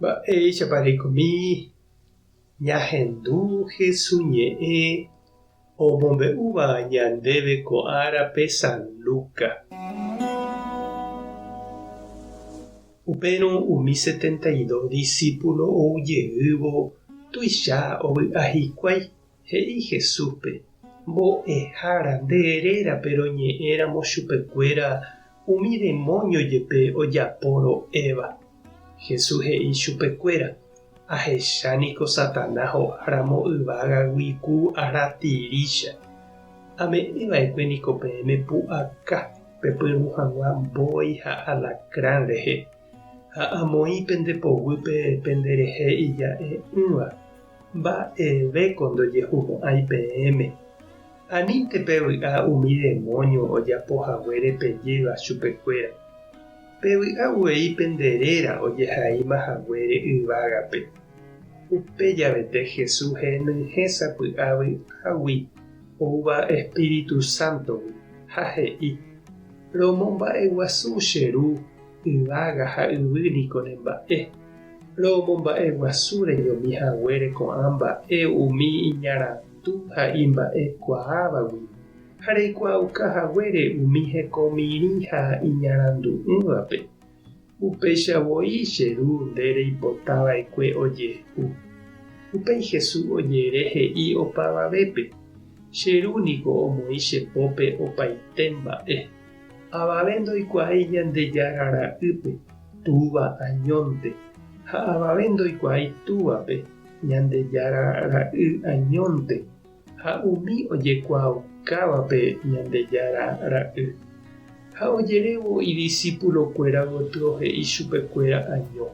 Mba'éichapa reikomi ñahendu Hesu ñe'ẽ omombe'úva ñandéve ko árape San Lucas. Upérõ umi 72 disípulo ou jeývo tuicha ovy'a hikuái, he'i Jesúspe, Mbo'ehára, nde rérape roñe'ẽramo chupekuéra umi demóño jepe ojapo ro'éva. Jesús he'i chupekuéra, Ahecha niko Satanás ho'áramo yvágagui ku aratirícha. Ame'ẽ va'ekue niko peẽme pu'aka pepyrũ hag̃ua mbói ha alacrán rehe, ha amoĩ pende poguýpe penderehe ija'e'ỹva. Mba'evéko ndojehumo'ãi peẽme. Anínte pevy'a umi demóño ojapo haguére pejéva chupekuéra. Pevy'a uvei pende réra ojehaíma haguére yvágape. Upe javete Jesús henyhẽ sapy'a vy'águi oúva Espíritu Sántogui, ha he'i, Romomba'eguasu che Ru, yvága ha yvy niko ne mba'e. Romomba'eguasu reñomi haguére ko'ã mba'e umi iñarandu ha imba'ekuaávagui, ha reikuaauka haguére umi hekomirĩ ha iñarandu'ỹvape. Upéicha voi che Ru nde reipota va'ekue ojehu. Upéi Jesús ojere he'i opavavépe, Che Ru niko omoĩ che pópe opaite mba'e. Avave ndoikuaái Ñandejára Ra'ýpe, Túva añónte, ha avave ndoikuaái Túvape, Ñandejára Ra'y añónte, ha umi ojekuaaukávape Ñandejára Ra'y. Ha ojerévo idisipulokuéra gotyo he'i chupekuéra año,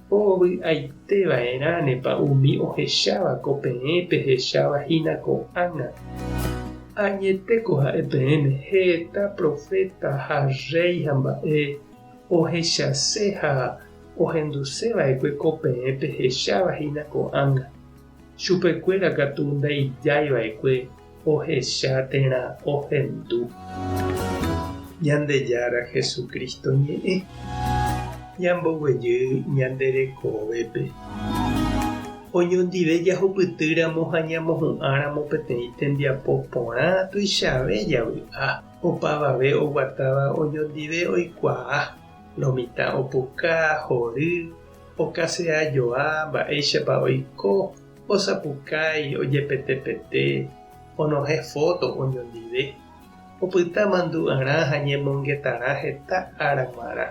Ovy'aite va'erãnepa umi ohecháva ko peẽ pehecháva hína ko'ág̃a. Añetéko ha'e peẽme heta proféta ha rréi ha mba'e ohechase ha ohenduse va'ekue ko peẽ pehecháva hína ko'ág̃a. Chupekuéra katu ndaijái va'ekue ohecha térã ohendu. Ñandejára Jesucristo ñe'ẽ ñamboguejy ñande rekovépe. Oñondive jahupytýramo ha ñamohu'ãramo peteĩ tembiapo porã tuichave javy'a. Opavave oguatáva oñondive oikuaa, lo mitã opuka, hory, okasea joa mba'éichapa oiko, osapukái, ojepetepete, onohẽ fóto oñondive, opyta mandu'arã ha ñemongetarã heta ára g̃uarã.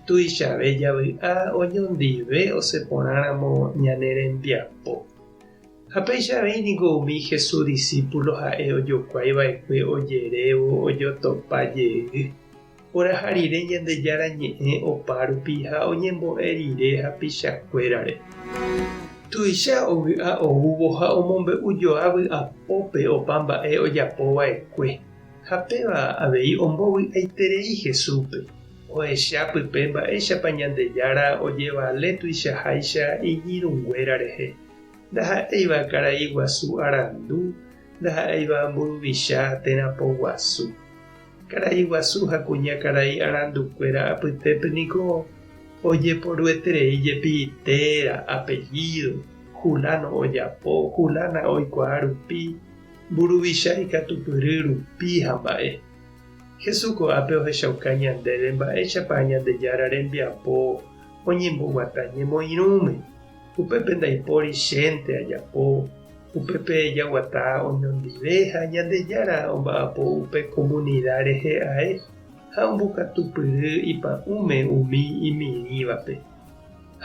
Tuichave javy'a oñondive osẽ porãramo ñane rembiapo. Ha péicha avei niko umi Jesús disípulo ha'e ojokuái va'ekue ojerévo ojotopa jey. Oraha rire Ñandejára Ñe'ẽ opárupi ha oñembo'e rire hapichakuérare. Tuicha ovy'a oúvo ha omombe'u joa vy'apópe opa mba'e ojapo va'ekue, ha péva avei ombovy'aiterei Jesúspe, ohecha pype mba'éichapa Ñandejára ojevale tuichaháicha iñirũnguéra rehe, ndaha'éiva karai guasu arandu, ndaha'éiva mburuvicha térã poguasu. Karai guasu ha kuña karai arandukuéra apytépe niko ojeporueterei jepi téra, apellído, Juláno ojapo, Julána oikuaa rupi, mburuvicha ikatupyry rupi ha mba'e. Jesús ko'ápe ohechauka ñandéve mba'éichapa Ñandejára rembiapo oñemboguata ñemoirũme. Upépe ndaipóri chénte ajapo, upépe jaguata oñondive ha Ñandejára omba'apo upe komunida rehe ae ha ombokatupyry ipa'ũme umi imirĩvape.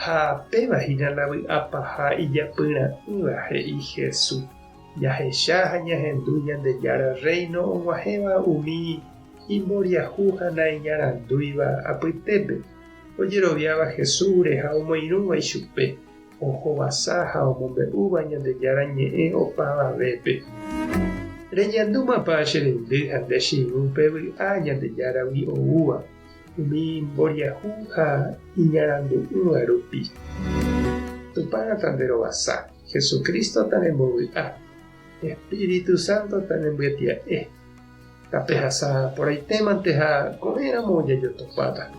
Ha péva hína la vy'a paha ijapyra'ỹva, he'i Jesús. Jahecha ha ñahendu Ñandejára Rréino og̃uahẽva umi imboriahu ha naiñarandúiva apytépe. Ojeroviáva Jesúsre ha omoirũva ichupe, ohovasa ha omombe'úva Ñandejára Ñe'ẽ opavavépe. Reñandúmapa che reindy ha nde che irũ pe vy'a Ñandejáragui oúva, umi mboriahu ha iñarandu'ỹva rupi? Tupã tanderovasa, Jesucristo tanembovy'a, Espíritu Santo tanembyetia'e. Tapehasa porãitémante ha ko'ẽramo jajotopáta.